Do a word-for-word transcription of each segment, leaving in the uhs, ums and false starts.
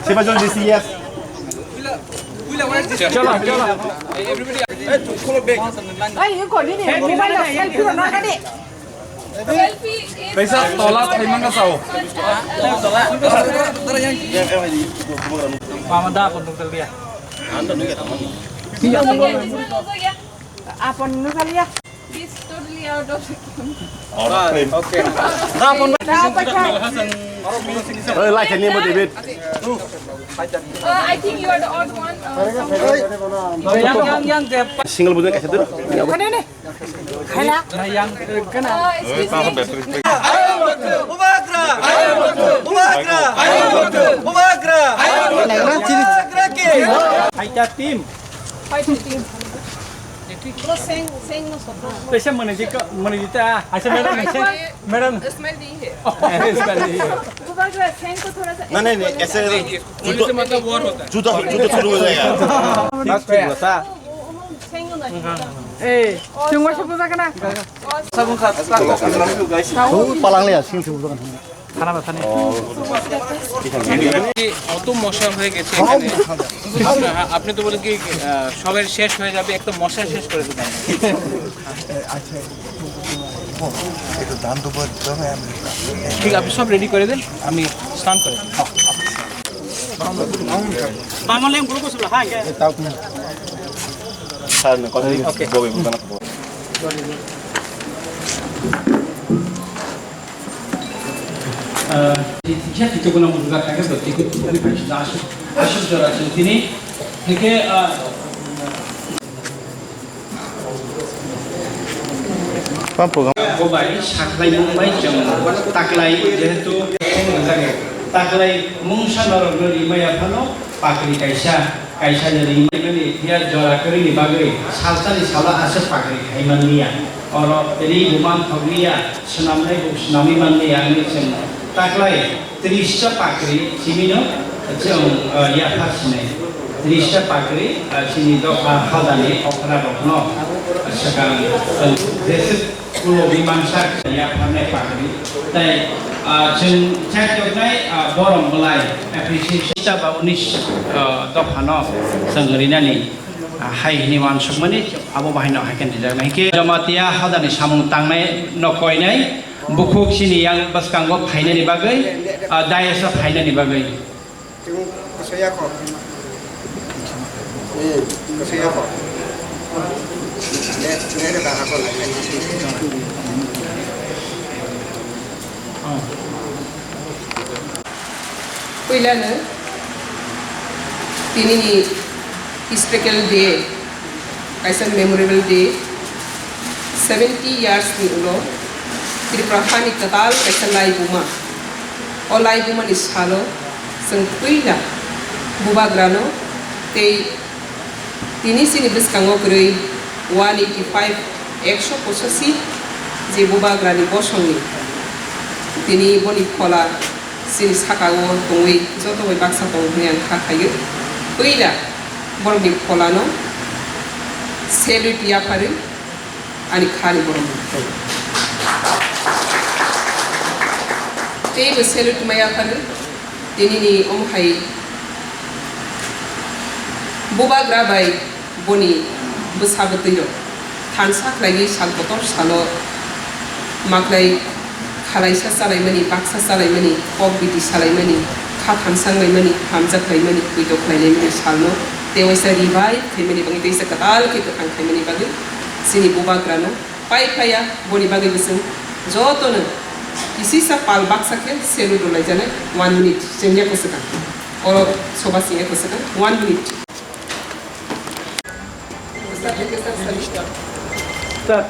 Sibajol D C, yes. Chalo, chalo. Hey, you continue. Mobile selfie rw na, ready? Kaisa tola thaimang ka sao. Mama da pon tung tel dia. Apa nunggu kali ya? He's totally out of the game. Out of frame. Okay. Da pon. Da apa kan? Oi, like ni mo David. Uh, I think you are the odd one. Uh, someone- Yang, yang, yang, dia. Single budak kaisa tu. Mana ni? Khaila. Na yang kena. Uh, excuse me. Bubagra! Bubagra! Bubagra! Bubagra! Bubagra! Bubagra ke! Haita team. Haita team. Bro, seng, seng no sotro. Pesa mana jika, mana jita. Acha madam, madam. Smell di hai. Oh, smell di hai. Bubagra, seng ko thoda sa. नहीं, नहीं, नहीं, ऐसे जूता, जूता, जूता शुरू हो जाएगा। बस, ठीक है, सा। ए, चुंगा से पूजा करना। সাবুন খা। ও, পালাং লিয়া, সিং সিং বুঝো না। খানা বাথা নেই। অত মশা হয়ে গেছে এখানে। আপনি তো বলেন কি, আহ, সবের শেষ হয়ে যাবে, একটা মশা শেষ করে দেবেন। আচ্ছা, একটু দাম তো বলতে হবে, আমি ঠিক, আপনি সব রেডি করে দেন, আমি স্নান করে দিই। Pamalen guru ko sula ha ke. Sir, no, kotha. Okay. Bobe, bobe, bobe. Ah, ya, itu guna muda kagak berarti itu bukan asuk, asuk jora sini. Oke, ah, Bo bai sakhlaimung bai chwng taklai, jehetu taklai mungsa norokno rimaya phano pakri kaisa, kaisa ni rimani phiya jora kwrwini bagwi salsani salo aswk pakri khai manliya. Oro ri bo manthokliya, swnamnai bo swnamwi manliya hwnwi chwng taklai. Tris ta pakri, simino, chwng, ah, yaphar sinai. Tris ta pakri, ah, chini dopha hadani okra rokno, ah, swkang, ah, jeswk ulo mimangsa yapharnai pakri. Tai, ah, chwng chaitoknai, ah, borom belai appreciation ta ba unis, ah, dophano chwng rinani, ah, hai hini wansukmani abo bahaino hai khe rijaknai. Hingkhe Jamatia hadani samung tangnai no koinai. Bukhuk chini yang bwskango phainani bagwi, ah, dais o phainani bagwi. Puilano tinini historical day, kaisa memorable day, seventy years ni ulo Tripura hani kwtal kaisa laibuma. O laibuma ni salo chwng puila bubagrano tei tini chini bwskango kwrwi one eighty five, ekso pochashi je bubagrani bosongni tini boni phola chini saka-o tongwi joto bai baksa tongo hwnwi ang kha khaio. Puila borokni pholano salute yapharwi ani khani borok tei bo salute ma yapharwi tinini omo hai bubagra bai boni bwsa bwtwi rok thansa khlaiwi sal kotor salo maklai khalaisa chalaimani, baksa chalaimani, kok biti salaimani, kha thansang laimani, hamjak laimani, puito khlai laimani salno tei waisa revive khaimani bagwi tei waisa kwtal khe kwthang khaimani bagwi chini bubagrano pai phaiya, boni bagwi bwswng jotono kisisa pal baksa khe salute rwlaijanai one minute chengya kwswkang. Oro soba chengya kwswkang one minute. Start.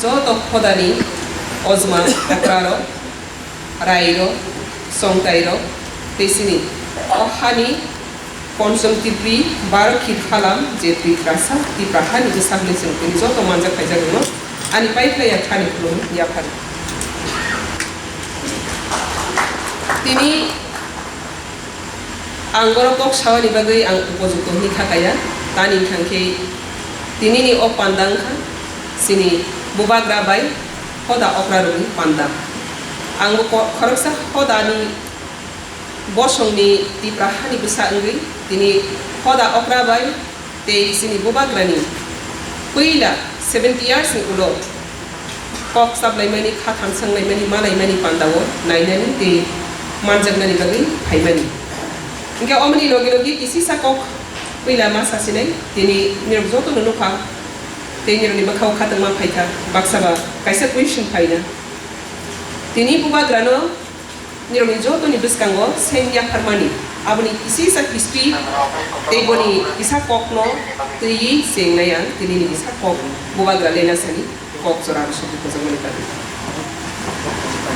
Joto hodani ojma okrarok, rairok, songtairok, tei chini o hani Ponchom Tipri, Baro Khit Halam, je Tiprasa, Tipra hani bwsa hwnwi chwng tini joto manjak khaijak rwno ani paiphlaiya khani khulum yaphar. Tini ang borok kok sawani bagwi ang upojukto hwnwi kha kaya, tani wngkha khe tinini o panda wngkha chini bubagra bai hoda okrarokni panda. Ang bo ko-, khoroksa hodani bosongni Tipra hani bwsa wngwi tini hoda okra bai tei chini bubagrani puila seventy years ni ulo kok chaplaimani, kha thansanglaimani, malaimani pandao nainani tei manjaknani bagwi phaimani. Hingke omoni logi logi kisisa kok puila ma sasinai, tini nirok jotono nukha tei nirokni bwkhao khatungma phaikha, baksa ba kaisa question phaina. Tini bubagrano nirokni jotoni bwskango seng yapharmani, aboni kisisa history tei boni kisa kokno twiwi chengnai ang, tinini kisa kok bubagra lena sani kok jora rwsok bukhajak mani bagwi.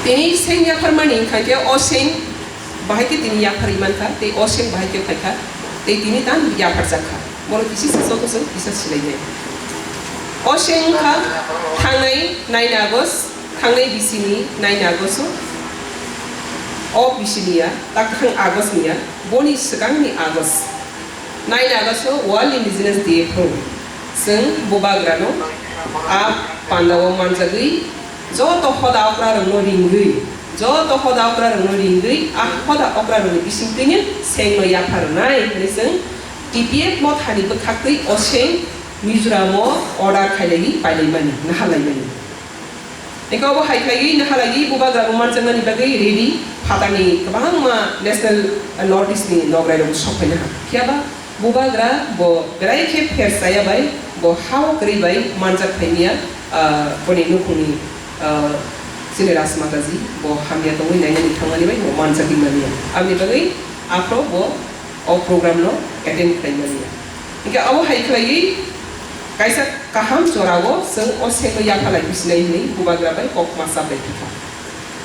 Tini seng yapharmani wngkha khe o seng bahai khe tini yapharwi mankha tei o seng bahai khe phaikha tei tini tang yapharjak kha. Borok kisisa joto chwng kisa silainai. O se wngkha thangnai nine August, thangnai bisini nine August o, o bisini ya, tak thang August ni ya, boni swkangni August. Nine August o World Indigenous Day phung. Chwng bubagrano a pandao manjagwi joto hoda okrarokno ringwi, joto hoda okrarokno ringwi, a hoda okrarokni bisingtwino sengno yapharwnai hwnwi chwng T P F mothani bwkhaktwi o seng Mizoramo order khailaiwi pailaimani, nahalaimani. Eko obo hai khlaiwi, nahalaiwi bubagrabo manjaknani bagwi ready phatarni kwbangma national, uh, North East ni nograirok sok phaina ha. Phiyaba bubagra bo belai khe pher chaya bai, bo ha-o kwrwi bai manjak phaimya, ah, boni nukhungni, ah, chini Rajmataji bo hamya tongwi nainani thangmani bai bo manjagwi manya. Aboni bagwi aphro bo o program no attend khlai manya. Hinkhe abo hai khlaiwi kaisa kaham jorao chwng o sengno yaphalai bisinai hwnwi bubagra bai kok ma chaplai phikha.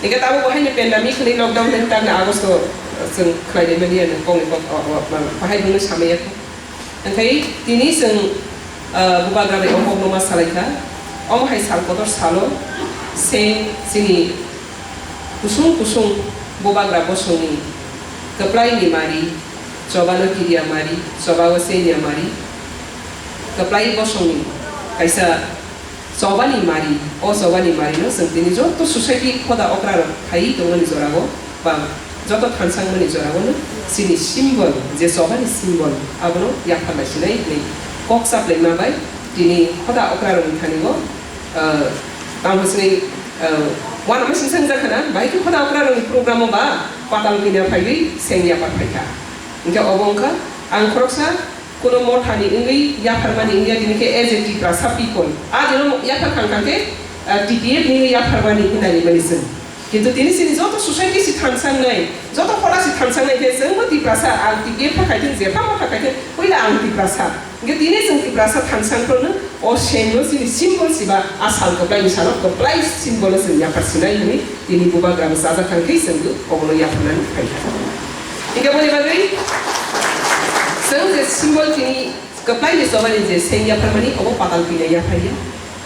Hinkhe tabuk bo haino pandemic hwnwi lockdown hwnwi tamni August o chwng khlainai mani ano kokni kok, o, o, ma, bahai bwngwi samaya kho. Hinkhe tini chwng, ah, bubagra bai o kokno ma salaikha. Omo hai sal kotor salo seng chini kusung kusung bubagra bosongni kwplaini mari, chobano kiriya mari, chobao sengya mari, kwplai bosongni kaisa chobani mari, o chobani marino chwng tini joto society hoda okrarok phaiwi tongmani jorao ba joto thansangmani jorao no chini symbol, je chobani symbol, abono yapharlai sinai hinwi kok chaplaima bai tini hoda okrarokni thani o, ah, tamo sini, ah, uanama singsa wngjakha na, bahai khe hoda okrarokni program o ba patal kina phaiwi seng yaphar phaikha. Hinkhe obo wngkha ang khoroksa Kuno mothani wngwi yapharmani wngya, tini khe as a Tiprasa people. A dino yaphar kha khe, ah, T P F ni wngwi yapharmani hinani mani chwng. Kintu tini chini joto society si thansangnai, joto hoda si thansangnai khe chwngbo Tiprasa, ang T P F kha khai thung, jepha motha khai thung, puila ang Tiprasa. Hinkhe tini chwng Tiprasa thansang phano o sengno chini symbol siba a sal kwplaini salo kwplai symbol no chwng yaphar sinai hwnwi tini bubagrabo chajak thang khe chwngbo obono yapharnani phaikha. Hinkhe boni bagwi chwng je symbol tini kwplaini chobani je seng yapharmani obo patal pina yaphaiya,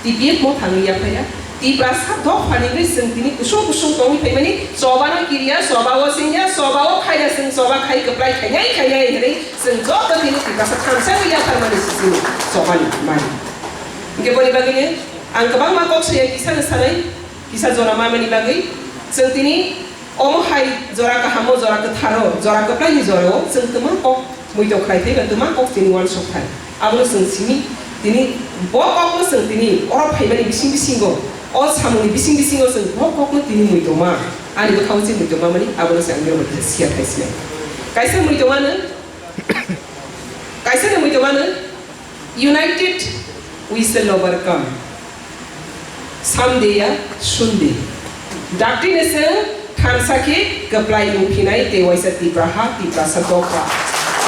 T P F mothangwi yaphaiya, Tiprasa dophani hwnwi chwng tini kusung kusung tongwi phaimani chobano kiriya, chobao sengya, chobao khaiya, chwng choba khai kwplai khainai khainai hwnwi chwng joto tini Tiprasa thansangwi yapharmani se chini chobani mani. Hinkhe boni bagwino ang kwbangma kok saya kisano sanai, kisa jora mamani bagwi chwng tini omo hai jora kahamo, jora kwtharo, jora kwplaini jorao chwng twma kok muitok khlai thai ba twma kok chini uansuk thai. Abono chwng simi tini bo kokno chwng tini oro phaimani bising bisingo, o samungni bising bisingo chwng bo kokno tini muitoma, ani bwkhao se muitoma mani abono se ang nirok bai kisa siya thai sinai. Kaisa muitomano, kaisa ni muitomano, United we shall overcome. Someday ya, soon day. Dakti ni chwng thansa khe kwplai wngphinai tei waisa Tipraha, Tiprasa dopha.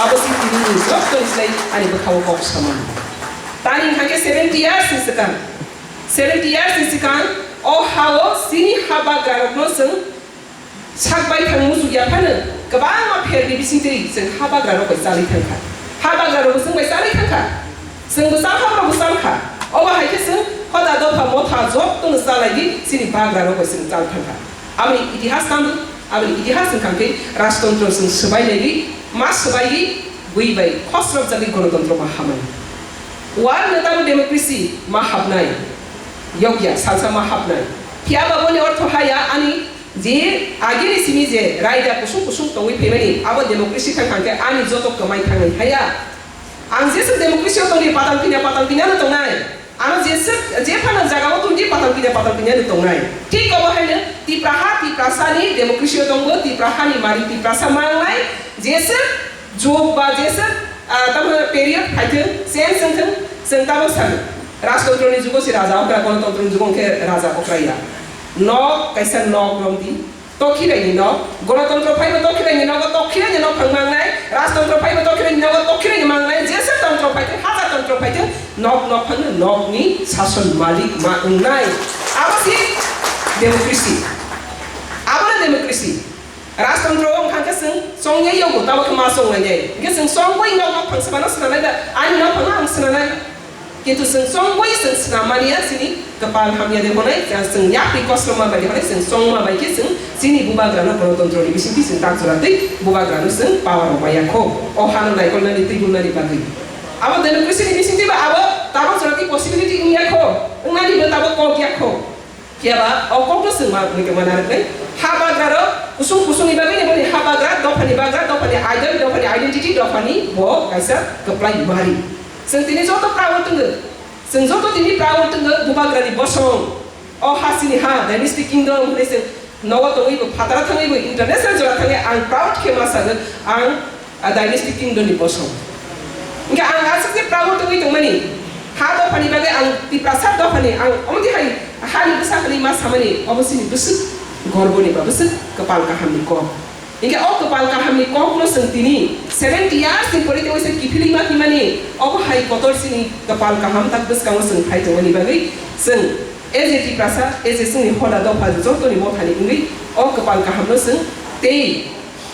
Abo si tini ni joto ni slai ani bwkhao kok samani. Tani hake seventy years ni swkang. Seventy years ni swkang o ha-o chini ha bagrarokno chwng sak baithang muchuk ya phano kwbangma pherni bisingtwi chwng ha bagrarok bai chalwi thangkha. Ha bagrarokbo chwng bai chalwi thangkha. Chwngbo chal, haborokbo chalkha. Obo hai khe chwng hoda dopha motha jotono chalaigwi chini bagrarok bai chwng chal thangkha. Aboni itihas tamo, aboni itihas wngkha khe rajtontro chwng swbai naiwi, ma swbaiwi, bui bai khosrok jagwi gonotontro ma hamani. War no tamo democracy ma hapnai. Yokya, salsa ma hapnai. Phiya ba boni ortho haya ani je agini simi je raida kusung kusung tongwi phaimani, abo democracy thang thang khe ani joto kwmai thangnai haya. Ang jeswk democracy o tongdi, patal pinya, patal pinya no tongnai. Ano jeswk, je phano jaga o tongdi, patal pinya, patal pinya no tongnai. Thik obo haino Tipraha, Tiprasa ni democracy o tongbo, Tipraha ni mari Tiprasa mangnai. Jeswk jog ba jeswk, ah, tamo period phaithwng, change wngthwng, chwng tamo sano. Rajtontro ni jugo se raja okra, gonotontro ni jugo hwnkhe raja okra ya. Nok kaisa nok romdi. Tokhirai ni nok, gonotontro phaibo tokhirai ni nogo tokhirai ni nok phang mangnai, rajtontro phaibo tokhirai ni nogo tokhirai ni mangnai, jesa tontro phaithwng, haja tontro phaithwng, nok nok phangno nok ni sason malik ma wngnai. Abo si democracy. Abo no democracy. Rajtontro o wngkha khe chwng chongyai yogo, tamo khe ma chonglainai. Hwnkhe chwng chongbai nok nok phang swbano swnamnai da, ani nok phangno ang swnamnai. Kintu chwng chongwi chwng swnam mani ya chini kwpal hamya de hwnwi, chwng yakni kosom ma bai de hwnwi chwng chongma bai khe chwng chini bubagrano gonotontro ni bisingtwi chwng tak jora twi bubagrano chwng power rok maya kho. O hano naikolnani twi bulnani bagwi. Abo democracy ni bisingtwi ba abo tabok jora twi possibility wngya kho, wngnani bo tabok kok ya kho. Phiya ba o kokno chwng ma wngwi tongma narwknai. Ha bagrarok kusung kusungni bagwi ni boni ha bagra, dophani bagra, dophani idol, dophani identity, dophani bo kaisa kwplai mari. Chwng tini joto proud tongo. Chwng joto tini proud tongo bubagrani bosong. O ha chini ha, dynasty kingdom hwnwi chwng nogo tongwi bo phatara thangwi bo international jora thangwi ang proud khe ma sago ang. A dynasty kingdom ni bosong. Hingke ang aswk je proud wngwi tongmani. Ha dophani bagwi ang Tiprasa dophani ang omtwi hai hani bwsa hwnwi ma samani obo chini bwswk gorboni ba bwswk kwpal kahamni kok. Hingke o kwpal kahamni kokno chwng tini seventy years ni pore tei waisa kiphilwi ma himani obo hai kotor chini kwpal kaham tak bwskango chwng phai tongmani bagwi chwng as a Tiprasa, as a chwngni hoda dopha jotoni mothani wngwi o kwpal kahamno chwng tei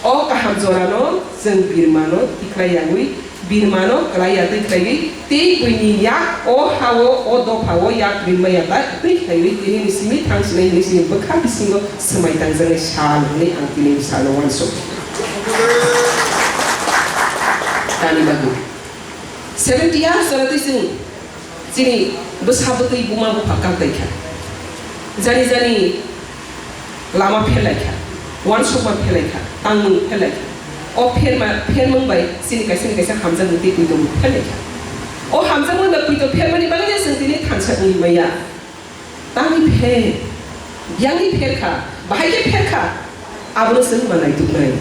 O kaham jorano chwng birmano tikhlai yagwi, birmano kwlai ya twi khlaiwi, tei buini yak o ha-o, o dopha-o yak rimma ya ta twi khlaiwi, tinini simi thang sinai hwnwi sini bwkha bisingo swmai tangjaknai sal hwnwi ang tinini salno uansuk. Tani bagwi seventy years jora twi chwng chini bwsa bwtwi buma bupha kak dai kha. Jani jani lama pherlai kha, uansukma pherlai kha, tangmung pherlai kha. O pherma, phermung bai chini kaisa ni kaisa hamjakmung tei puitong pherlai kha. O hamjakmung bai puitong phermani bagwi no chwng tini thansa wngwi maya. Tamni pher, biyangni pher kha, bahai khe pher kha. Abono chwng ma naituknai.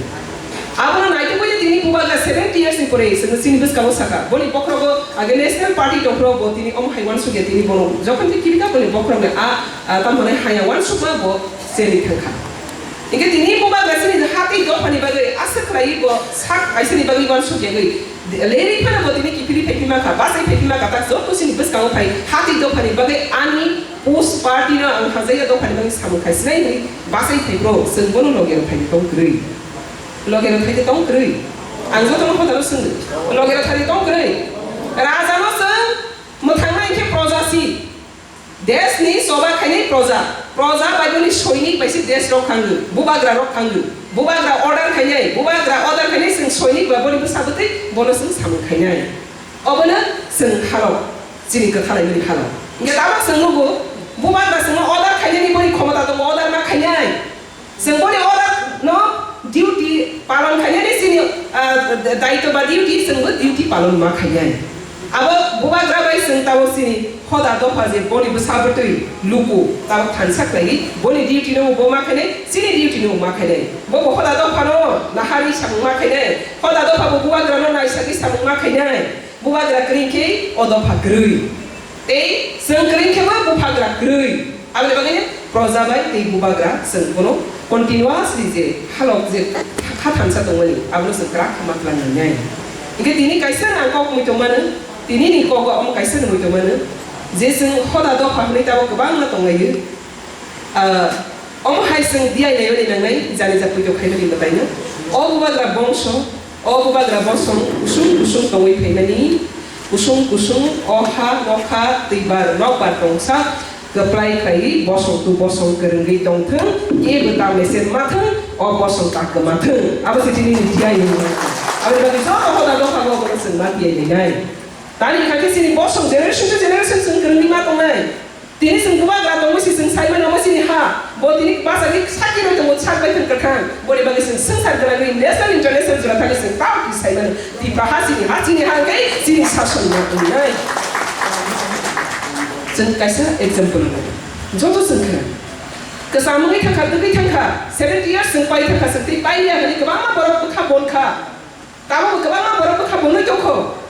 Abono naitukbai tini bubagra seventy years ni pore chwng chini bwskango saka. Boni bokhorogo age National Party tongphuru bo tini omo hai uansukya tini bono. Jokhon khe kibika boni bokhorogni a, a, tamo hwnwi haya uansukma bo chengwi thangkha. Hingke tini bubagra chini hatwi dophani bagwi aswk khlaiwi bo sak kaisani bagwi uansukyagwi lerwi phano bo tini kiphilwi phaiphi mankha, bachai phaiphi mankha, tak joto chini bwskango phai hatwi dophani bagwi ani Post party no ang hamjakya dophani bagwi samung khai sinai hwnwi bachai phai bro, chwng bono loge rok thai tong kwrwi. Loge rok thai tong kwrwi. Ang jotono hotaro swngwi. Loge rok thai tong kwrwi. Raja no chwng mwthangna hinkhe proja si. Desh ni choba khainai proja. Proja bai boni soinik bai se desh rok khango. Bubagra rok khango. Bubagra order khainai. Bubagra order khainai chwng soinik bai boni bwsa bwtwi bono chwng samung khainai. Obono chwng halok, chini kwthalaimani halok. Hingke tabok chwng nugo, bubagra chwngno order khainani boni khomota tongo, order ma khainai. Chwng boni order no duty palon khainani chini, ah, daityo ba duty, chwngbo duty palon ma khainai. Abo bubagra bai chwng tabok chini hoda dopha je boni bwsa bwtwi luku tabok thansa khlaiwi, boni duty no bo ma khainai, chini duty no ma khainai. Bo bo hoda dopha no nahari samung ma khainai, hoda dopha bo bubagra no naisagwi samung ma khainai. Bubagra kwrwi khe o dopha kwrwi. Tei chwng kwrwi khe bo bubagra kwrwi. Aboni bagwi proja bai tei bubagra chwng bono continuously je halok je kha thansa tongmani abono chwng kwrak khe ma twlang nangnai. Hingke tini kaisa ang kok mui tongmano, tini ni kogo omo kaisa ni mui tongmano. Je chwng hoda dopha hwnwi tabuk kwbangma tonglaio. Ah, omo hai chwng diai naiwi nangnai, jani ja puito khaimani mwtaino. O bubagra bongso, o bubagra bosong kusung kusung tongwi phaimani, kusung kusung o ha nokha twibar nokbar tongsa kwplai khlaiwi bosong tu bosong kwrwngwi tongthwng, kebo ta mesen mathwng, o bosong ta kwmathwng. Abo se tini ni diai nai. Aboni bagwi joto hoda dopha bo bono chwng ma diai nainai. Tani kha khe chini bosong generation to generation chwng kwrwngwi ma tongnai. Tini chwng bubagra tongwi se chwng sai mano omo chini ha. Bo tini bachagwi sakirwi tongo sak bai thwng kwthang. Boni bagwi chwng swngchar gwnangwi national international jora thangwi chwng tabuk khe sai mano. Tipra ha chini ha, chini ha hwnkhe chini sason ma tongnai. Chwng kaisa example rwna. Joto chwng kha. Kwcham wngwi thangkha, twgwi thangkha. Seventy years chwng pai thangkha, chwng tei pai ya hwnwi kwbangma borok bwkha bon kha. Tabukbo kwbangma borok bwkha bonwi tongkho.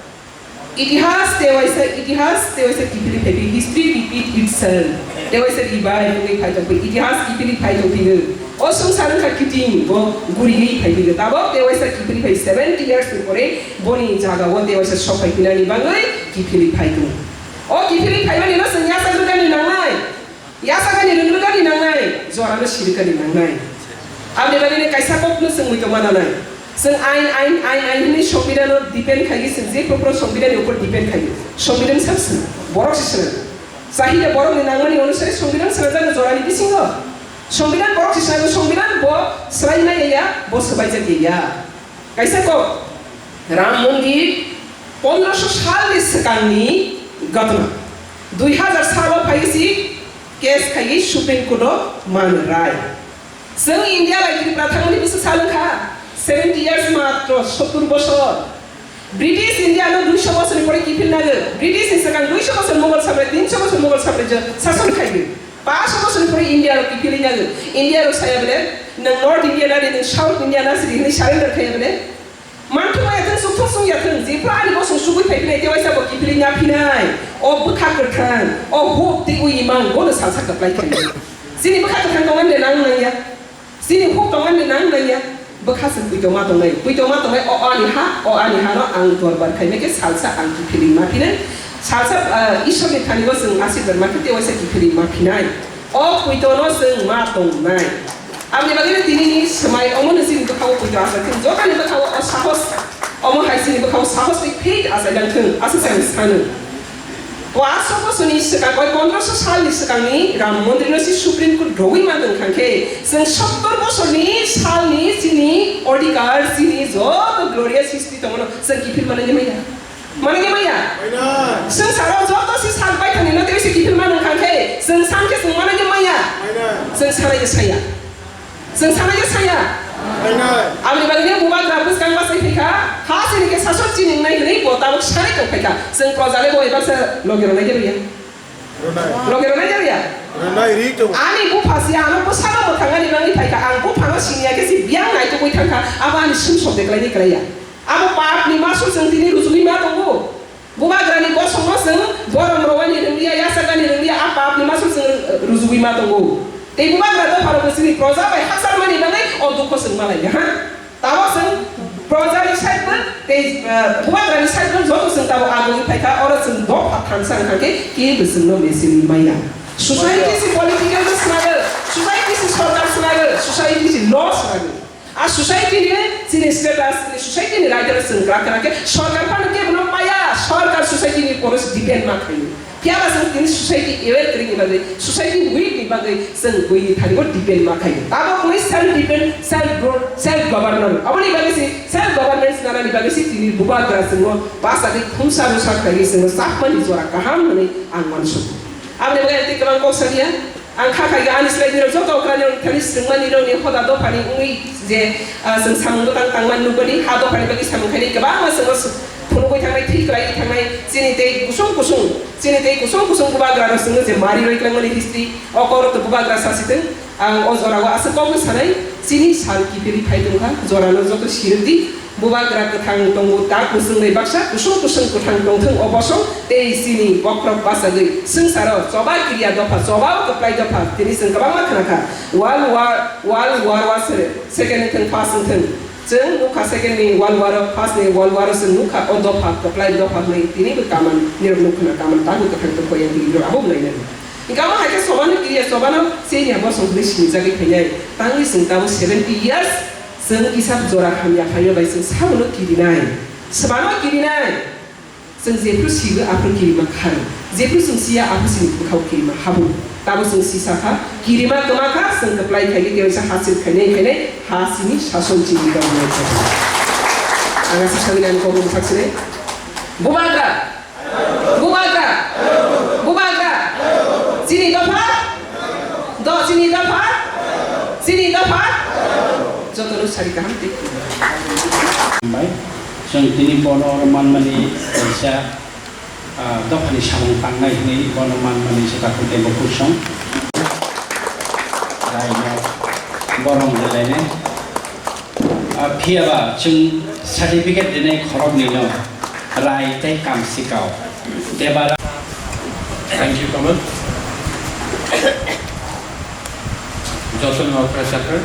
Itihas tei waisa, itihas tei waisa kiphilwi phai phai, history repeat itself. Tei waisa ribai wngwi phai tongkho, itihas kiphilwi phai tongphino. O swngchar wngkha kiting, bo guriwi phai phino. Tabuk tei waisa kiphilwi phai, seventy years ni pore boni jagao tei waisa sok phai phinani bagwi kiphilwi phai tongo. O kiphilwi phaimanino chwng yachak rwgani nangnai. Yasakani rwngwrwkani nangnai, jorano sirwkani nangnai. Aboni bagwino kaisa kokno chwng muitu mananai. Chwng ain, ain, ain, ain hwnwi Songbidanno depend khaiwi chwng je propor Songbidanni upor depend khaiwi. Songbidan sak swnam, borok se swnam. Chahida borokni nangmani onusari Songbidan swnamjakno jorani bisingo. Songbidan borok se swnamwi, Songbidan bo swlai maya ya, bo swbaijak ya. Kaisa kok, Ram Mondir pondroso salni swkangni ghotona. Dui hazar salo phaiwi si case khaiwi Supreme Court-o man rai. Chwng India bai Tripura thangmani bwswk sal wngkha? Seventy years, matro sottur bosor. British India no duiso bosorni pore kiphil nago. British ni swkang duiso bosor Mughal samraj, tinso bosor Mughal samraj sason khaio. Paso bosorni pore India rok kiphilwi nago. India rok saya bole, nwng North India na di, nwng South India na sidi hwnwi surrender khaiya bole. Manthung ya thung, sukthung sung ya thung, jephru ani bosong sugwi phai phinai, tei waisa bo kiphilwi na phinai. O bwkha kwthang, o hope tei ui imang, bono salsa kwplai khainai. Chini bwkha kwthang tongmani de nang nangya. Chini hope tongmani de nang nangya. Bwkha se puito ma tongnai, puito ma tongnai, o ani ha, o ani ha no ang dorbar khaimai khe salsa ang kiphilwi ma phinai. Salsa, ah, Ishorni thani bo chwng asirbad ma khe tei waisa kiphilwi ma phinai. O puito no chwng ma tongnai. Aboni bagwi no tini ni swmai omo no chini bwkha o puito achai thung. Jotoni bwkha o sahos, omo hai chini bwkha o sahos tei faith achai lang thung. Aswk se ang sano. O aswk bosorni swkang, o pondroso salni swkangni Ram Mondir no si Supreme Court rogwi ma tong kha khe, chwng sottor bosorni salni chini odhikar, chini joto glorious history tongmano chwng kiphil manwi maya. Manwi maya. Chwng saro joto si sal bai thani no tei si kiphil manwi kha khe, chwng san khe chwng manwi maya. Chwng sanai saya. Chwng sanai saya. Aboni bagwi bubagra bwskang bachai phaikha, ha chini khe sasok chini wngnai hwnwi bo tabuk sanai tong phaikha. Chwng proja le bo ebar se logi rwnai de rwya. Logi rwnai de rwya. Ani bupha si ano bwsano mwthangani bagwi phaikha, ang buphano siniya khe si biyang naitugwi thangkha, abo ani sumsok de klaini klaiya. Abo papni masul chwng tini rujugwi ma tongo. Bubagrani bosongno chwng borom rwani rwngliya, yachakani rwngliya, a papni masul chwng rujugwi ma tongo. Tei bubagra dopharokno chini proja bai hachal mani bagwi o dukho chwng malaiya, ha? Tabok chwng projani side bo tei, ah, bubagrani side bo joto chwng tabok agungwi phaikha, oro chwng dopha thansa wngkha khe kebo chwngno mechilwi maya. Society si political no swnago, society si sorkar swnago, society si law swnago. A society ni chini status, chini society ni right no chwng kwrak kwrak khe sorkar phano kebo no maya, sorkar society ni pore se depend ma khaio. Phiya ba chwng tini society aware kwrwini bagwi, society weak ni bagwi chwng buini thani bo depend ma khaio. Tabok wngwi self depend, self grow, self governor. Aboni bagwi se self government nanani bagwi se tini bubagra chwngno bachagwi khumsa rwsa khlaiwi chwngno chakmani jora kaham hwnwi ang uansukha. Aboni bagwi ang tei kwbang kok saliya. Ang kha khaikha ani slai birok joto okra ni thani swrwngmani rok ni hoda dopha ni wngwi je, ah, chwng samung bwtang tangmani nukmani ha dopha ni bagwi samung khainai kwbangma chwngno phunugwi thangnai, thwi kwlaiwi thangnai, chini tei kusung kusung, chini tei kusung kusung bubagra rok chwngno je mari roi kwlangmani history o kok rok to bubagra sasi thung. Ang o jora o aswk kok no sanai, chini sal kiphilwi phai tongkha, jora no joto sirwk di. Bubagra kwthang tongo, tak mwswng bai baksa kusung kusung kwthang tongthwng o bosong tei chini bokhorok bachagwi swngcharo choba kiriya dopha, choba o kwplai dopha, tini chwng kwbangma khna kha. World War, World War wa se second wngthwng, first wngthwng. Chwng nukha second ni World War o, first ni World War o chwng nukha o dopha, kwplai dopha hwnwi tini bo kaman nirok nukha na kaman tabuk kwthang tongkha yang tini nirok abo belai nani. Hingke amo hai khe sobano kiriya, sobano chini abo song hwnwi sinijagwi phainai. Tangwi chwng tabuk seventy years chwng kisa jora hamya phaio bai chwng sabono kirinai. Swbano kirinai. Chwng jephru sigo aphuru kirima kha rw, jephru chwng siya aphuru chini bwkhao kirima habo. Tabo chwng sisa kha, kirima kwma kha, chwng kwplai khaigwi tei waisa hasil khainai khainai ha sini sason chini government khainai. Ang aswk sagwi nani kokno bwkhak sinai. Bubagra! Bubagra! Bubagra! Chini dopha! Do chini dopha! Chini dopha! Jotono sari kaham tei. Bai. Chwng tini bono oro manmani kaisa, ah, dophani samung tangnai hwnwi bono manmani se takhuk tei bukhuk song. Raino borom rwlainai. Ah, phiyaba chwng certificate rinai khoroknwino rai tei kamsikao. Debara. Thank you, Kamal. Jotono okra chakra.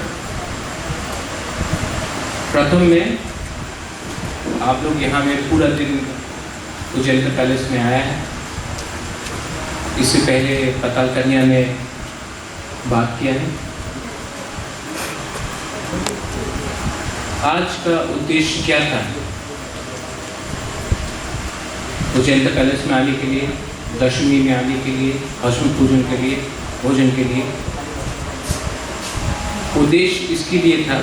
प्रथम में आप लोग यहाँ में पूरा दिन उज्जैन पैलेस में आया है। इससे पहले पताल कन्या में बात किया है। आज का उद्देश्य क्या था? उज्जैन पैलेस में आने के लिए, दशमी में आने के लिए, भस्म पूजन के लिए, भोजन के लिए। उद्देश्य इसके लिए था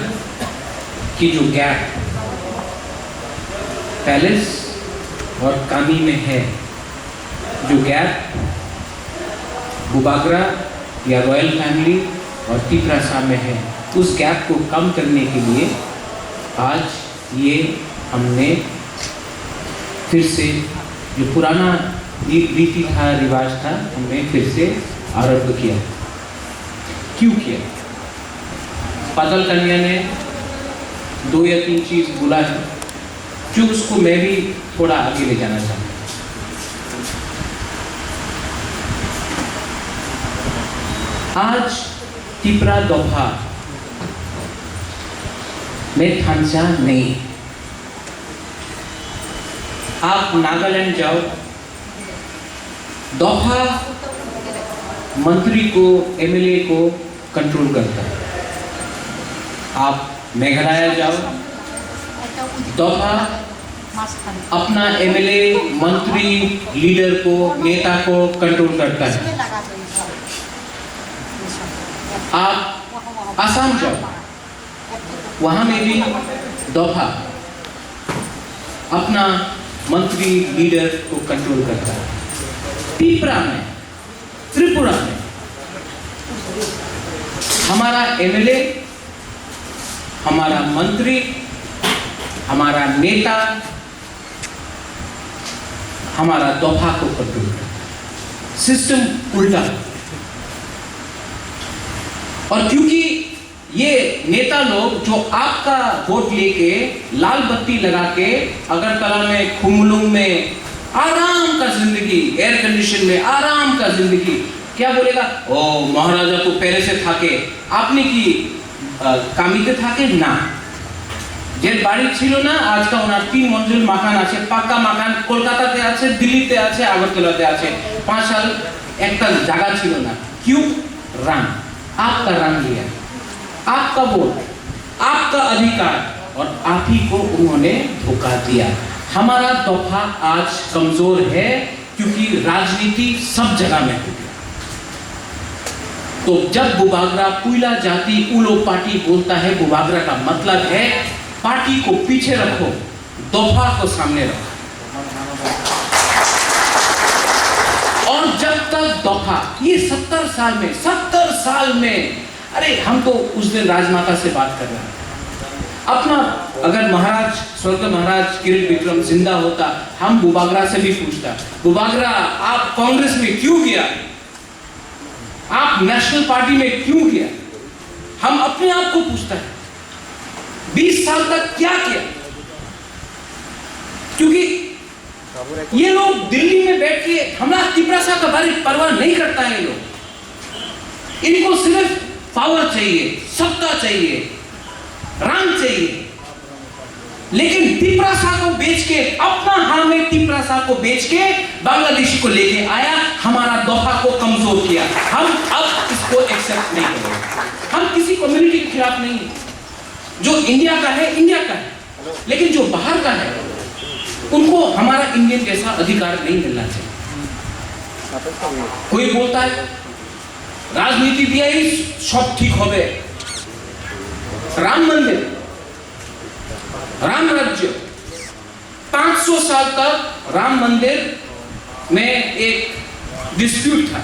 कि जो गैप पैलेस और कामी में है, जो गैप बुबागरा या रॉयल फैमिली और तिपरासा में है, उस गैप को कम करने के लिए आज ये हमने फिर से जो पुराना री-, रीति था, रिवाज था, हमने फिर से आरंभ किया। क्यों किया? पाताल कन्या ने दो या तीन चीज बोला है, जो उसको मैं भी थोड़ा आगे ले जाना चाहता हूँ। आज तिपरा दोफा में थांचा नहीं। आप नागालैंड जाओ, दोफा मंत्री को, एमएलए को कंट्रोल करता है। आप मेघालय जाओ, दोफा अपना एमएलए, मंत्री, लीडर को, नेता को कंट्रोल करता है। आप आसाम जाओ, वहां में भी दोफा अपना मंत्री, लीडर को कंट्रोल करता है। त्रिपुरा में, त्रिपुरा में हमारा एमएलए, हमारा मंत्री, हमारा नेता, हमारा दोफा को कंट्रोल करता है। सिस्टम उल्टा है। और क्योंकि ये नेता लोग जो आपका वोट लेके, लाल बत्ती लगा के, अगरतला में, खुमलुंग में आराम का जिंदगी, एयर कंडीशन में आराम का जिंदगी, क्या बोलेगा? "ओ, महाराजा तो पहले से था के, आपने की, अ, कामिते था के ना?" যে বাড়ি ছিল না, আজকে ওনার তিন মঞ্জিল মাকান আছে, পাক্কা মাকান, কলকাতাতে আছে, দিল্লিতে আছে, আগরতলাতে আছে। পাঁচ সাল একটা জায়গা ছিল না। क्यों? रंग। आपका रंग लिया, आपका वोट, आपका अधिकार और आप ही को उन्होंने धोखा दिया। हमारा दोफा आज कमजोर है क्योंकि राजनीति सब जगह में हो गया। तो जब बुबागरा पुइला जाति उलो पार्टी बोलता है, बुबागरा का मतलब है पार्टी को पीछे रखो, दोफा को सामने रखो। और जब तक दोफा, ये सत्तर साल में, सत्तर साल में, अरे, हम तो उस दिन राजमाता से बात कर रहे हैं। अपना, अगर महाराज, स्वर्ग महाराज किरण विक्रम जिंदा होता, हम बुबागरा से भी पूछता, "बुबागरा, आप कांग्रेस में क्यों गया? आप नेशनल पार्टी में क्यों गया?" हम अपने आप को पूछता है, "बीस साल तक क्या किया?" क्योंकि ये लोग दिल्ली में बैठ के हमारा तिपरासा का बारे परवाह नहीं करता है। ये लोग, इनको सिर्फ पावर चाहिए, सत्ता चाहिए, रंग चाहिए। लेकिन तिपरासा को बेच के, अपना हाँ में तिपरासा को बेच के बांग्लादेशी को लेके आया, हमारा दोफा को कमजोर किया। हम अब इसको एक्सेप्ट नहीं करेंगे। हम किसी कम्युनिटी के खिलाफ नहीं है। जो इंडिया का है, इंडिया का है, लेकिन जो बाहर का है, उनको हमारा इंडियन जैसा अधिकार नहीं मिलना चाहिए। कोई बोलता है, राजनीति दिया ही सब ठीक होवे। राम मंदिर, राम राज्य, पाँच सौ साल तक राम मंदिर में एक डिस्प्यूट था।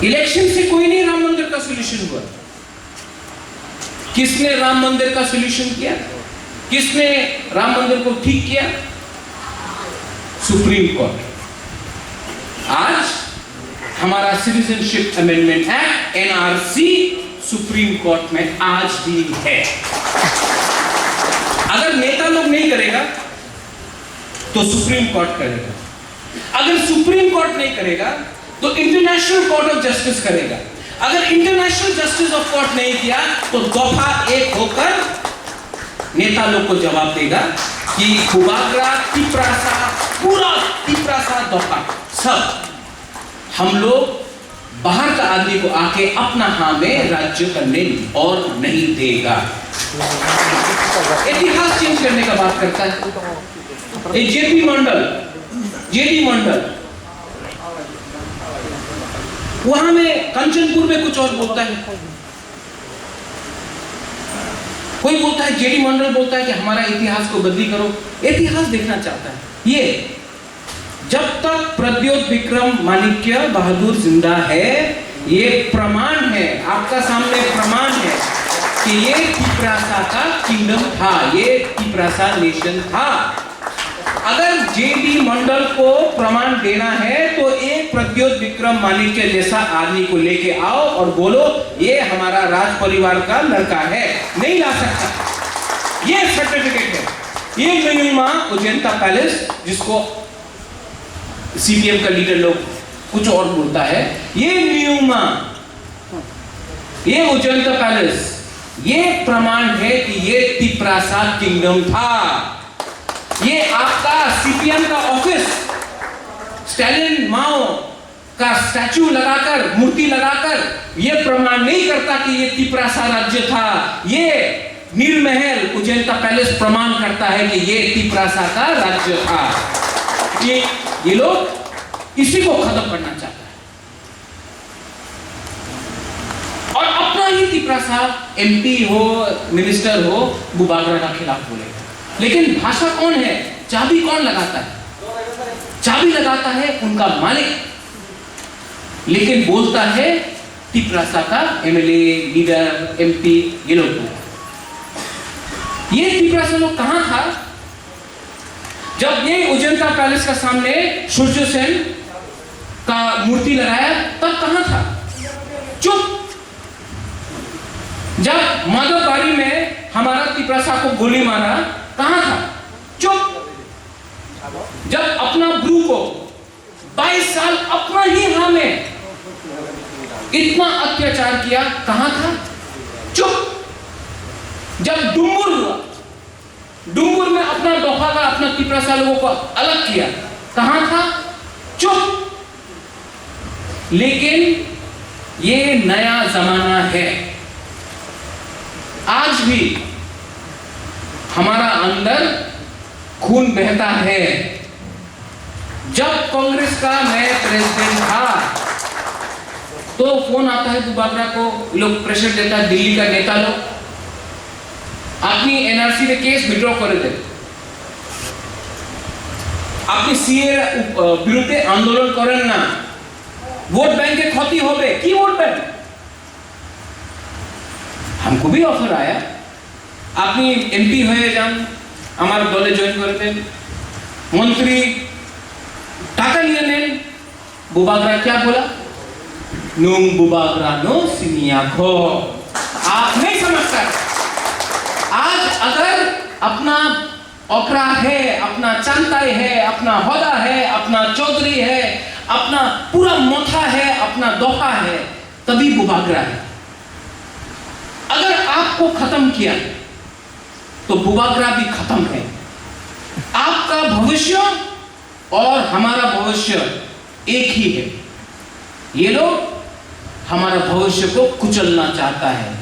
इलेक्शन से कोई नहीं राम मंदिर का सॉल्यूशन हुआ। किसने राम मंदिर का सॉल्यूशन किया? किसने राम मंदिर को ठीक किया? Supreme court. आज हमारा citizenship amendment act, NRC, supreme court में आज भी है। अगर नेता लोग नहीं करेगा, तो सुप्रीम कोर्ट करेगा। अगर सुप्रीम कोर्ट नहीं करेगा, तो इंटरनेशनल कोर्ट ऑफ जस्टिस करेगा। अगर इंटरनेशनल जस्टिस ऑफ कोर्ट नहीं किया, तो दफा एक होकर नेता लोग को जवाब देगा कि बुबाग्रा, तिपरासा, पूरा तिपरासा दफा, सब हम लोग बाहर का आदमी को आके अपना हाँ में राज्य करने और नहीं देगा। इतिहास चेंज करने का बात करता है। ये जेपी मंडल, जेडी मंडल, वहां में कंचनपुर में कुछ और बोलता है, कोई बोलता है, जेडी मंडल बोलता है कि हमारा इतिहास को बदली करो। इतिहास देखना चाहता है ये। जब तक प्रद्योत विक्रम माणिक्य बहादुर जिंदा है, ये प्रमाण है, आपका सामने प्रमाण है कि ये तिपरासा का किंगडम था, ये तिपरासा नेशन था। अगर जेडी मंडल को प्रमाण देना है, तो एक प्रद्योत विक्रम माणिक्य जैसा आदमी को लेके आओ और बोलो, ये हमारा राज परिवार का लड़का है। नहीं ला सकता। ये सर्टिफिकेट है। ये न्यूमा उजेंता पैलेस, जिसको सीपीएम का लीडर लोग कुछ और बोलता है, ये न्यूमा, ये उजेंता पैलेस, ये प्रमाण है कि ये तिपरासा किंगडम था। ये आपका सीपीएम का ऑफिस, स्टैलिन माओ का स्टैचू लगाकर, मूर्ति लगाकर, ये प्रमाण नहीं करता कि ये तिपरासा राज्य था। ये नीलमहल उजेंता पैलेस प्रमाण करता है कि ये तिपरासा का राज्य था। ये, ये लोग इसी को खत्म करना चाहता है। और अपना ही तिपरासा एमपी हो, मिनिस्टर हो, बुबाग्रा का खिलाफ बोलेगा। लेकिन भाषा कौन है, चाबी कौन लगाता है? चाबी लगाता है उनका मालिक। लेकिन बोलता है तिपरासा का एमएलए, लीडर, एमपी, ये लोग बोलता है। ये तिपरासा लोग कहाँ था? जब ये उजेंता पैलेस का सामने सूर्य सेन का मूर्ति लगाया, तब कहाँ था? चुप। जब माधवबाड़ी में हमारा तिपरासा को गोली मारा, कहाँ था? चुप। जब अपना ब्रू को बाईस साल अपना ही हाँ में इतना अत्याचार किया, कहाँ था? चुप। जब डुम्बुर हुआ, डुम्बुर में अपना दोफा का, अपना तिपरासा लोगों को अलग किया, कहाँ था? चुप। लेकिन ये नया जमाना है। आज भी हमारा अंदर खून बहता है। जब कांग्रेस का मैं प्रेसिडेंट था, तो फोन आता है बुबागरा को, लोग प्रेशर देता है, दिल्ली का नेता लोग, আপনি এনআরসি তে কেস উইথড্র করে দেন, আপনি সিএ বিরুদ্ধে আন্দোলন করেন না, ভোট ব্যাংকে ক্ষতি হবে। কি ভোট ব্যাংক? हमको भी ऑफर आया, আপনি এমপি হয়ে যান, আমার দলে জয়েন করে দেন, মন্ত্রী টাকা নিয়ে নেন। बुबागरा क्या बोला? নুং বুবাগরা নো সিনিয়া খো। आप नहीं समझ सकते। आज अगर अपना ओखरा है, अपना चांगथाई है, अपना होदा है, अपना चौधरी है, अपना पूरा मोथा है, अपना दोहा है, तभी बुबागरा है। अगर आपको खत्म किया तो बुबागरा भी खत्म है। आपका भविष्य और हमारा भविष्य एक ही है। ये लोग हमारा भविष्य को कुचलना चाहता है,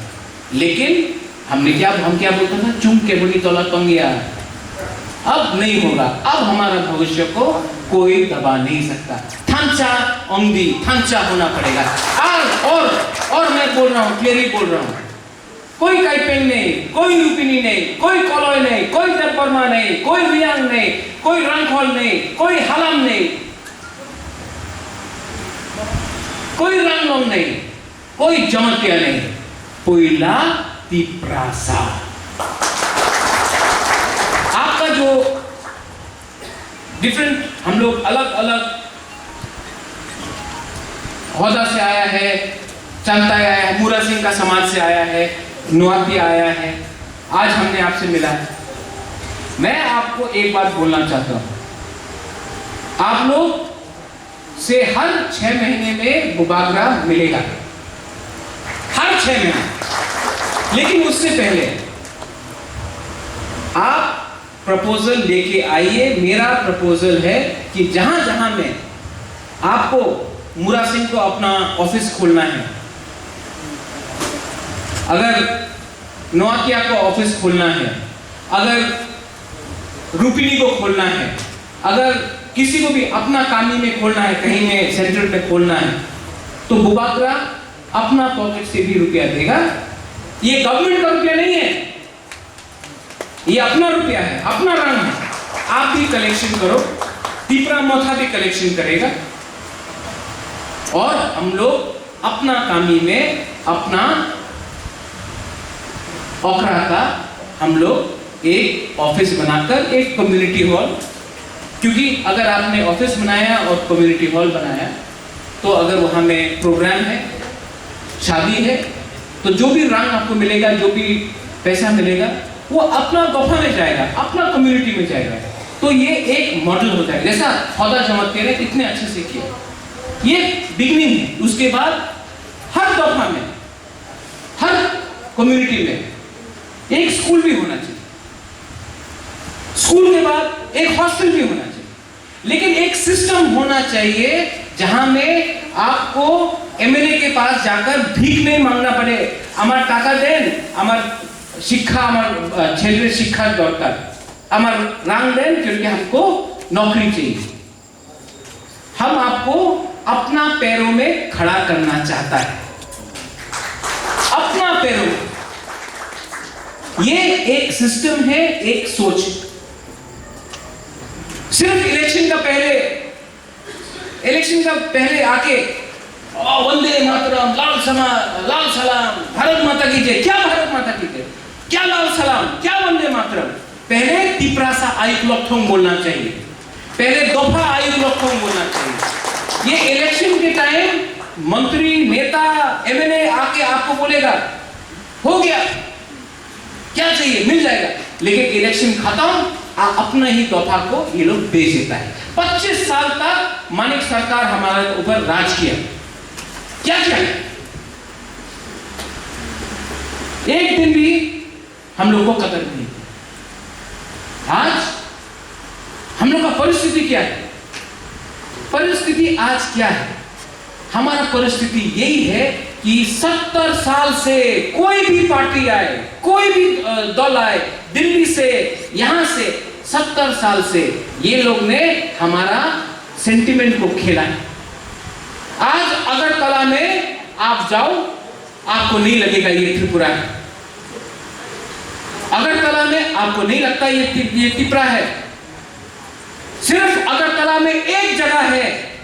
लेकिन हमने क्या, हम क्या बोलते थे? Chum keboni tola tong ya. अब नहीं होगा, अब हमारा भविष्य को कोई दबा नहीं सकता। Thansa ongdi, thansa होना पड़ेगा। और, और, और मैं बोल रहा हूँ, clearly बोल रहा हूँ, कोई Kaipeng नहीं, कोई Rupini नहीं, कोई Koloi नहीं, कोई देववर्मा नहीं, कोई Reang नहीं, कोई Rangkhol नहीं, कोई Halam नहीं, कोई Ranglong नहीं, कोई जमातिया नहीं, पोइला तिप्रासा। आपका जो डिफरेंट, हम लोग अलग अलग होदा से आया है, चंता आया है, मुरा सिंह का समाज से आया है, नुआती आया है। आज हमने आपसे मिला है। मैं आपको एक बात बोलना चाहता हूँ, आप लोग से हर छह महीने में बुबागरा मिलेगा, हर छह महीने। लेकिन उससे पहले आप प्रपोजल लेके आइए। मेरा प्रपोजल है कि जहां जहां में आपको, मुरा सिंह को अपना ऑफिस खोलना है, अगर नोआकिया को ऑफिस खोलना है, अगर रूपिनी को खोलना है, अगर किसी को भी अपना कामी में खोलना है, कहीं में सेंट्रल में खोलना है, तो बुबागरा अपना पॉकेट से भी रुपया देगा। ये गवर्नमेंट का रुपया नहीं है, ये अपना रुपया है, अपना रंग है। आप भी कलेक्शन करो, तिपरा मोथा भी कलेक्शन करेगा, और हम लोग अपना कामी में, अपना ओखरा का हम लोग एक ऑफिस बनाकर एक कम्युनिटी हॉल, क्योंकि अगर आपने ऑफिस बनाया और कम्युनिटी हॉल बनाया तो अगर वहाँ में प्रोग्राम है, शादी है, तो जो भी रंग आपको मिलेगा, जो भी पैसा मिलेगा, वो अपना दोफा में जाएगा, अपना कम्युनिटी में जाएगा। तो ये एक मॉडल होता है, जैसा होदा जमात ने इतने अच्छे से किया, ये बिगनिंग है। उसके बाद हर दोफा में, हर कम्युनिटी में एक स्कूल भी होना चाहिए, स्कूल के बाद एक हॉस्टल भी होना चाहिए। लेकिन एक सिस्टम होना चाहिए जहां में आपको एमएलए के पास जाकर भीख नहीं मांगना पड़े। আমার টাকা দেন, আমার শিক্ষা, আমার ছেলের শিক্ষার দরকার, আমার রাং দেন, क्योंकि हमको नौकरी चाहिए। हम आपको अपना पैरों में खड़ा करना चाहता है, अपना पैरों में। ये एक सिस्टम है, एक सोच। सिर्फ इलेक्शन का पहले, इलेक्शन का पहले आके, "ओ, वंदे मातरम, लाल समा-, लाल सलाम, भारत माता की जय।" क्या भारत माता की जय? क्या लाल सलाम? क्या वंदे मातरम? पहले तिप्रासा आयुक लक्षण बोलना चाहिए, पहले दफा आयुक लक्षण बोलना चाहिए। ये इलेक्शन के टाइम मंत्री, नेता, एमएलए आके आपको बोलेगा, हो गया, क्या चाहिए, मिल जाएगा। लेकिन इलेक्शन खत्म, आ, अपना ही दफा को ये लोग बेच देता है। पच्चीस साल तक मानिक सरकार हमारे ऊपर राज किया, क्या किया? एक दिन भी हम लोग को कदर नहीं। आज हम लोग का परिस्थिति क्या है? परिस्थिति आज क्या है? हमारा परिस्थिति यही है कि सत्तर साल से कोई भी पार्टी आए, कोई भी, अ, दल आए, दिल्ली से, यहाँ से, सत्तर साल से ये लोग ने हमारा सेंटिमेंट को खेला है। आज अगरतला में आप जाओ, आपको नहीं लगेगा ये त्रिपुरा है। अगरतला में आपको नहीं लगता ये ति-, ये तिपरा है। सिर्फ अगरतला में एक जगह है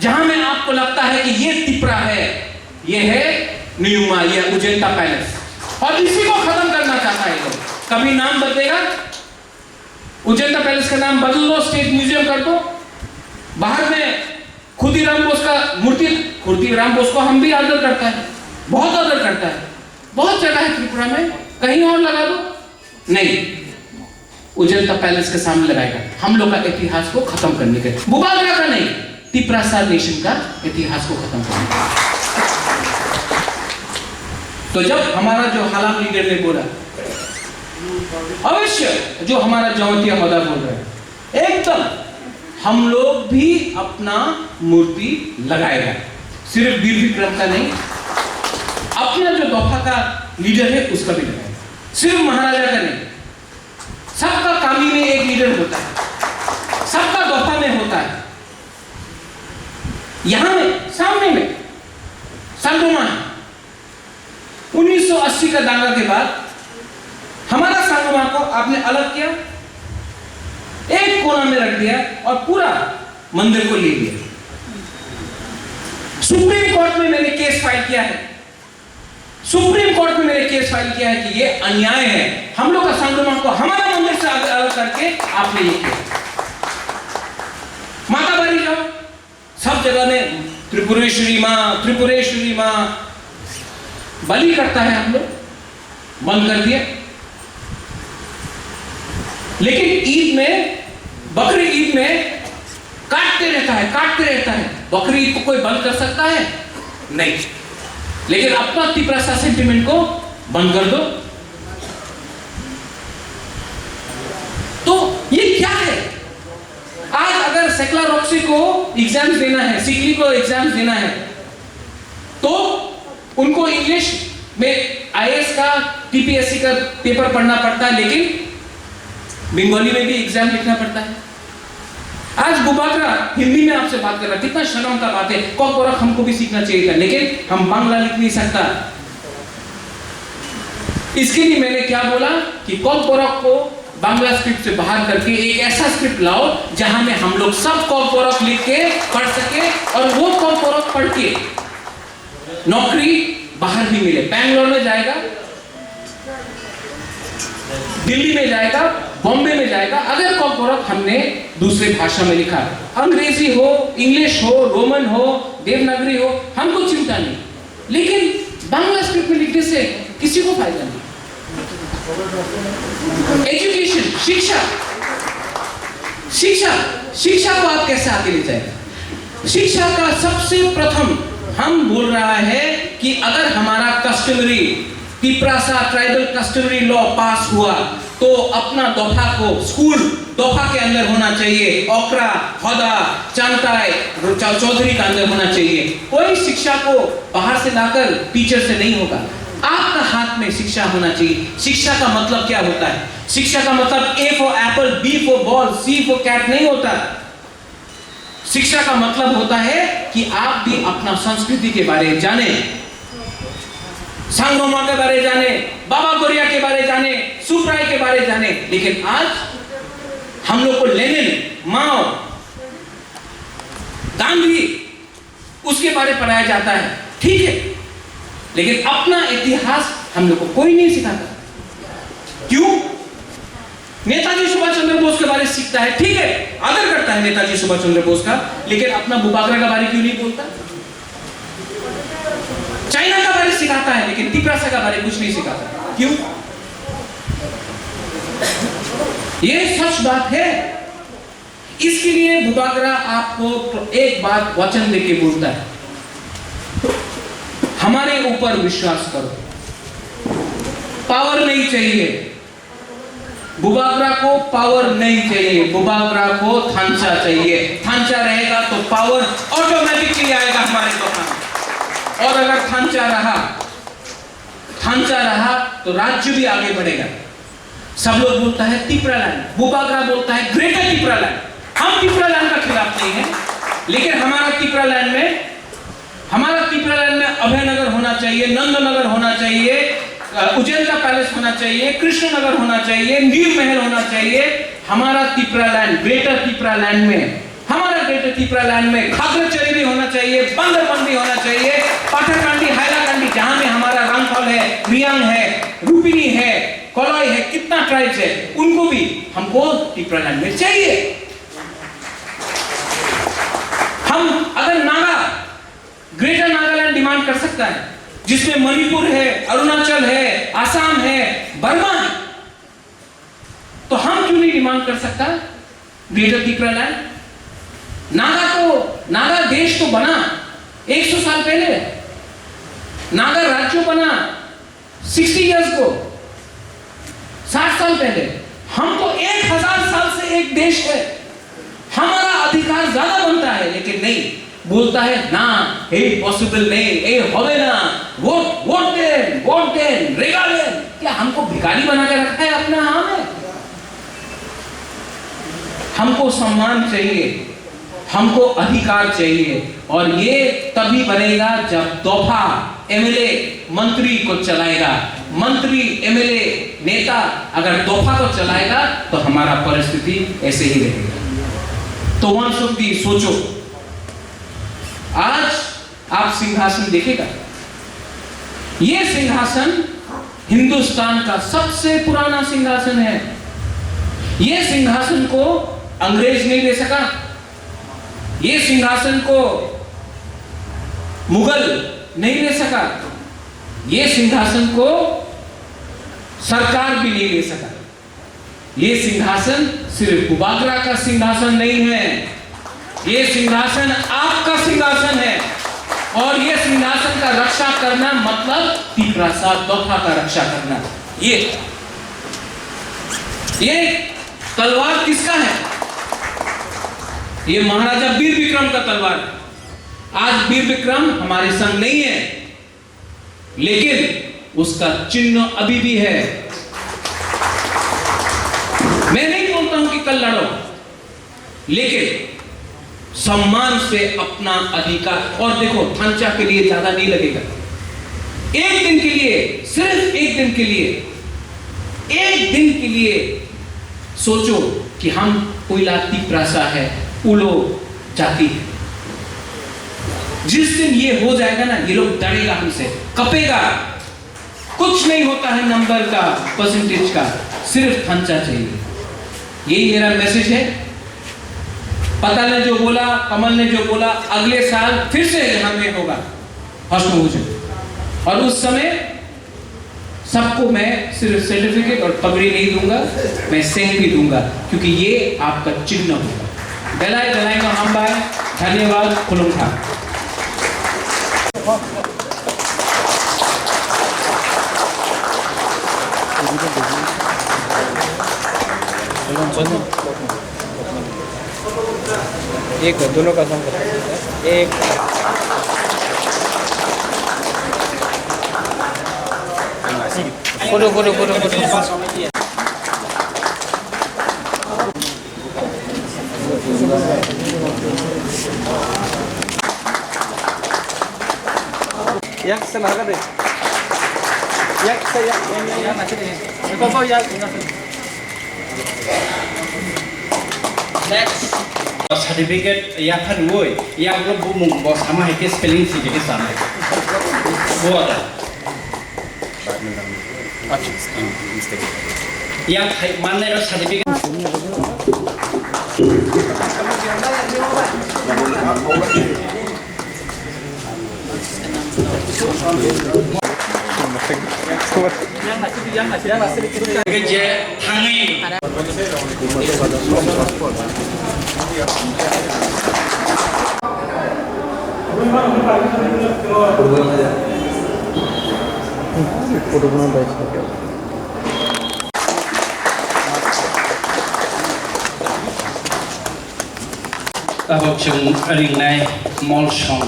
जहां में आपको लगता है कि ये तिपरा है, ये है न्यूमा, ये उजेंता पैलेस। और इसी को खत्म करना चाहता है ये लोग। कभी नाम बदलेगा, उजेंता पैलेस का नाम बदल दो, स्टेट म्यूजियम कर दो। बाहर में खुदीराम बोस का मूर्ति, खुदीराम बोस को हम भी आदर करता है, बहुत आदर करता है। बहुत जगह है त्रिपुरा में, कहीं और लगा दो। नहीं, उजेंता पैलेस के सामने लगाएगा। हम लोग का इतिहास को खत्म करने के, बुबागरा का नहीं, तिपरासा नेशन का इतिहास को खत्म करने के। तो जब हमारा जो हालाम लीडर ने बोला, अवश्य जो हमारा जमातिया होदा बोल रहा है, एकदम हम लोग भी अपना मूर्ति लगाएगा, सिर्फ वीर विक्रम का नहीं, अपना जो दफा का लीडर है उसका भी लगाएगा, सिर्फ महाराजा का नहीं। सबका कामी में एक लीडर होता है, सबका दफा में होता है। यहाँ में, सामने में संगमा है। उन्नीस सौ अस्सी का दांगा के बाद हमारा संगमा को आपने अलग किया, एक कोना में रख दिया और पूरा मंदिर को ले लिया। सुप्रीम कोर्ट में मैंने केस फाइल किया है, सुप्रीम कोर्ट में मैंने केस फाइल किया है कि ये अन्याय है, हम लोग का संगमा को हमारा मंदिर से अलग, अलग करके आपने ये किया। माता बारी जाओ, सब जगह में त्रिपुरेश्वरी माँ, त्रिपुरेश्वरी माँ बलि करता है, हम लोग बंद कर दिया। लेकिन ईद में, बकरी ईद में काटते रहता है, काटते रहता है। बकरी ईद को कोई बंद कर सकता है? नहीं। लेकिन अपना तिपरासा सेंटिमेंट को बंद कर दो। तो ये क्या है? आज अगर सेकला रॉक्सी को एग्जाम्स देना है, सिकली को एग्जाम्स देना है, तो उनको इंग्लिश में आईएएस का, टीपीएससी का पेपर पढ़ना पड़ता है, लेकिन बंगाली में भी एग्जाम लिखना पड़ता है। आज बुबागरा हिंदी में आपसे बात कर रहा है, कितना शर्म का बात है। कॉकबरक हमको भी सीखना चाहिए था, लेकिन हम बांग्ला लिख नहीं सकता। इसके लिए मैंने क्या बोला कि कॉकबरक को बांग्ला स्क्रिप्ट से बाहर करके एक ऐसा स्क्रिप्ट लाओ जहां में हम लोग सब कॉकबरक लिख के पढ़ सके और वो कॉकबरक पढ़ के नौकरी बाहर भी मिले। बैंगलोर में जाएगा, दिल्ली में जाएगा, बॉम्बे में जाएगा, अगर कॉकबरक हमने दूसरे भाषा में लिखा, अंग्रेजी हो, इंग्लिश हो, रोमन हो, देवनागरी हो, हमको चिंता नहीं, लेकिन बांग्ला स्क्रिप्ट में लिखने से किसी को फायदा नहीं। एजुकेशन, शिक्षा, शिक्षा, शिक्षा को आप कैसे आगे ले जाएंगे? शिक्षा का सबसे प्रथम हम बोल रहा है कि अगर हमारा customary Tiprasa tribal customary law pass हुआ, तो अपना दोफा को स्कूल दोफा के अंदर होना चाहिए। ओकरा, होदा, चांगताई, चौ-, चौधरी का अंदर होना चाहिए। कोई शिक्षा को बाहर से लाकर टीचर से नहीं होगा। आपका हाथ में शिक्षा होना चाहिए। शिक्षा का मतलब क्या होता है? शिक्षा का मतलब A for apple, B for ball, C for cat नहीं होता। शिक्षा का मतलब होता है कि आप भी अपना संस्कृति के बारे जाने, सांगोमा के बारे जाने, बाबा गोरिया के बारे जाने, सुब्राई के बारे जाने। लेकिन आज हम लोग को लेनिन, माओ, गांधी, उसके बारे पढ़ाया जाता है, ठीक है, लेकिन अपना इतिहास हम लोग को कोई नहीं सिखाता। क्यों? नेताजी सुभाष चंद्र बोस के बारे सीखता है, ठीक है, आदर करता है नेताजी सुभाष चंद्र बोस का, लेकिन अपना बुबागरा के बारे क्यों नहीं बोलता? चाइना का बारे सिखाता है, लेकिन तिपरासा का बारे कुछ नहीं सिखाता। क्यों? ये सच बात है। इसके लिए बुबागरा आपको एक बात वचन देके बोलता है, हमारे ऊपर विश्वास करो, पावर नहीं चाहिए। बुबागरा को पावर नहीं चाहिए, बुबागरा को थांचा चाहिए। थांचा रहेगा तो पावर ऑटोमेटिकली आएगा हमारे पास। और अगर थांचा रहा, थांचा रहा, तो राज्य भी आगे बढ़ेगा। सब लोग बोलता है तिपरा लैंड, बुबागरा बोलता है ग्रेटर तिपरा लैंड। हम तिपरा लैंड का खिलाफ नहीं है, लेकिन हमारा तिपरा लैंड में, हमारा तिपरा लैंड में अभय नगर होना चाहिए, नंद नगर होना चाहिए, अ, उजेंता पैलेस होना चाहिए, कृष्ण नगर होना चाहिए, नीर महल होना चाहिए। हमारा तिपरा लैंड, ग्रेटर तिपरा लैंड में, हमारा ग्रेटर तिपरा लैंड में खागड़ाछड़ी भी होना चाहिए, बंदरबन भी होना चाहिए, पाथरकांडी, हाइलाकांडी, जहां में हमारा रांगफल है, रियांग है, रुपिनी है, कलई है, कितना ट्राइब्स है, उनको भी हमको तिपरा लैंड में चाहिए। हम अगर नागा, ग्रेटर नागालैंड डिमांड कर सकता है, जिसमें मणिपुर है, अरुणाचल है, आसाम है, बर्मा है, तो हम क्यों नहीं डिमांड कर सकता ग्रेटर तिपरा लैंड? नागा तो, नागा देश तो बना एक सौ साल पहले, नागा राज्य बना सिक्सटी ईयर्स को, साठ साल पहले। हम तो एक हजार साल से एक देश है, हमारा अधिकार ज्यादा बनता है, लेकिन नहीं, बोलता है, "না, এই পসিবল নেই, এই হবে না, ভোট, ভোট দেন, ভোট দেন, রেগা দেন।" क्या हमको भिखारी बना के रखा है अपना यहाँ में? हमको सम्मान चाहिए, हमको अधिकार चाहिए, और ये तभी बनेगा जब दोफा एमएलए मंत्री को चलाएगा, मंत्री एमएलए नेता अगर दोफा को चलाएगा तो हमारा परिस्थिति ऐसे ही रहेगा। तो वंशुक भी सोचो, आज आप सिंहासन देखेगा, ये सिंहासन हिंदुस्तान का सबसे पुराना सिंहासन है। ये सिंहासन को अंग्रेज नहीं ले सका, ये सिंहासन को मुगल नहीं ले सका, ये सिंहासन को सरकार भी नहीं ले सका। ये सिंहासन सिर्फ बुबागरा का सिंहासन नहीं है, ये सिंहासन आपका सिंहासन है। और ये सिंहासन का रक्षा करना मतलब तिप्रासा दोफा का रक्षा करना। ये, ये तलवार किसका है? ये महाराजा वीर विक्रम का तलवार है। आज वीर विक्रम हमारे संग नहीं है, लेकिन उसका चिन्ह अभी भी है। मैं नहीं बोलता हूं कि कल लड़ो, लेकिन सम्मान से अपना अधिकार, और देखो, थांचा के लिए ज्यादा नहीं लगेगा, एक दिन के लिए, सिर्फ एक दिन के लिए, एक दिन के लिए सोचो कि हम पहिला तिप्रासा है, उलो जाति है। जिस दिन ये हो जाएगा ना, ये लोग डरेगा हमसे, कपेगा। कुछ नहीं होता है नंबर का, परसेंटेज का, सिर्फ थांचा चाहिए। यही मेरा मैसेज है। पता ने जो बोला, कमल ने जो बोला, अगले साल फिर से यहाँ में होगा, हौसला हो जाए। और उस समय सबको मैं सिर्फ सर्टिफिकेट और पगड़ी नहीं दूंगा, मैं सेंग भी दूंगा, क्योंकि ये आपका चिन्ह होगा। Belai belai no hambai, dhanyawad, khulumkha. एक, दोनों का संग। एक। Photo, photo, photo, photo. Yak sana ka de. Yak sa yak. Yak na sini. Ikaw ba yak na sini. Next. Certificate ya kan woi, ya lo bumung bo sama hai ke spelling si jadi sama. Bo ada. Yang hai mana lo certificate. Tabok chwng ringnai mol song.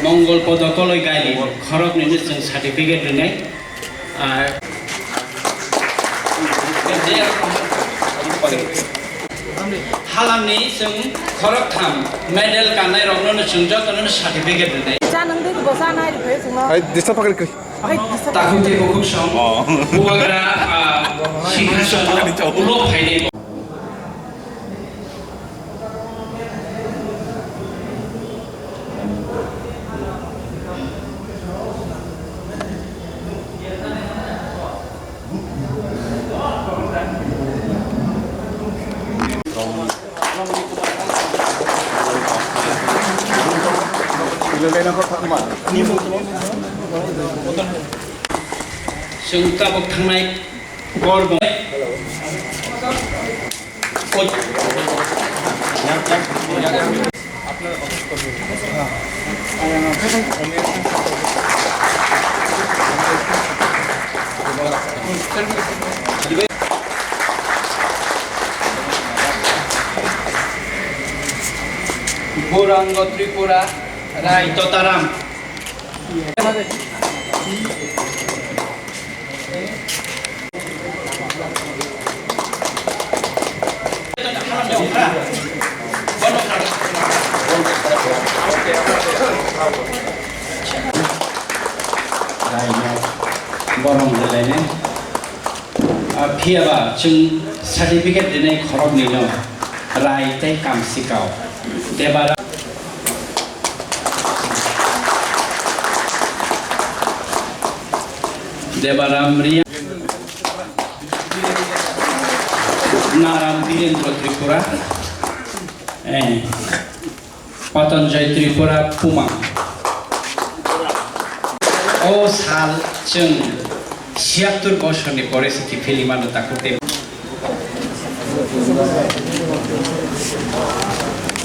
Mongol Podo Koloi Gaili khoroknwino chwng certificate rwnai. Ar halamni chwng khoroktham medal kannairokno chwng jotono certificate rwnai. Cha nang de bo cha nai rw phai chwngno. Hai, disa pakri kri. Takhuk tei bukhuk song, bubagra, ah, singhasono ulo phainai. Chwng tabuk thangnai Gorbo. Gourango Tripura, Rai Totaram. Borong de lainai. Ah, phiya ba chwng certificate rinai khoroknwi no Rai tei Kamsikao. Debara-, Debaram Riya, Naram Birendra Tripura, eh, Patanjai Tripura Pumang. O sal chwng siyattur bosorni pore se kiphilwi mano takhuk tei.